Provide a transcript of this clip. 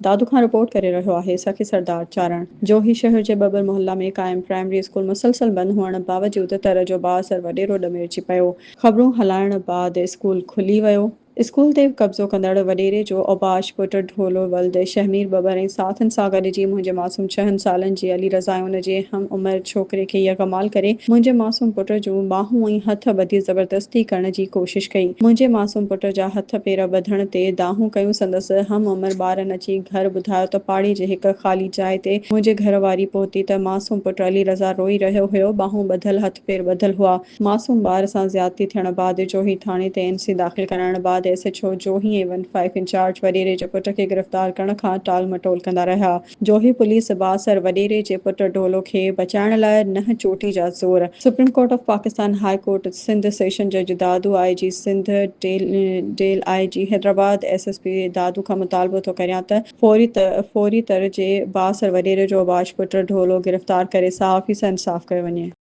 دادو کان رپورٽ ڪري رهيو آهي سخي سردار چارڻ. جوهي شهر جي ٻٻر محلا ۾ قائم پرائمري اسڪول مسلسل بند هئڻ باوجود تر جو بااثر وڏيرو ڏمرجي پيو. خبرون هلائڻ بعد اسڪول کلي ويو. اسڪول تي قبضو ڪندڙ وڏيري جو اوباش پٽ ڍولو ولد شهمير ٻٻر ۽ ساٿين سان گڏجي منهنجي معصوم ڇهن سالن جي علي رضا ۽ ان جي هم عمر ڇوڪري کي يرغمال ڪري منهنجي معصوم پٽ جون ٻانهون ۽ هٿ ٻڌي زبردستي ڪرڻ جي ڪوشش ڪئي. منهنجي معصوم پٽ جا هٿ پير ٻڌڻ تي دانهون ڪيون. سندس هم عمر ٻارن اچي گهر ٻڌايو ته پاڙي جي هڪ خالي جاء تي منهنجي گهر واري پهتي ته معصوم پٽ علي رضا روئي رهيو هيو. ٻانهون ٻڌل هٿ پير ٻڌل هئا. معصوم ٻار سان زيادتي ٿيڻ بعد جوهي ٿاڻي تي اين سي داخل ڪرائڻ بعد S H O Johi ۽ one five incharge وڏيري جي پٽ کي گرفتار ڪرڻ کان ٽال مٽول ڪندا رهيا. جوهي پوليس بااثر وڏيري جي پٽ ڍولو کي بچائڻ لاء ننهن چوٽي جا زور، supreme court of Pakistan, high court Sindh session جج دادو، آء جي سنڌ، ڊيل آء جي Hyderabad, S S P Dadu کان مطالبو ٿو ڪريان ته فوري فوري تر جي بااثر وڏيري جو اوباش پٽ ڍولو گرفتار ڪري صحافي سان انصاف ڪيو وڃي.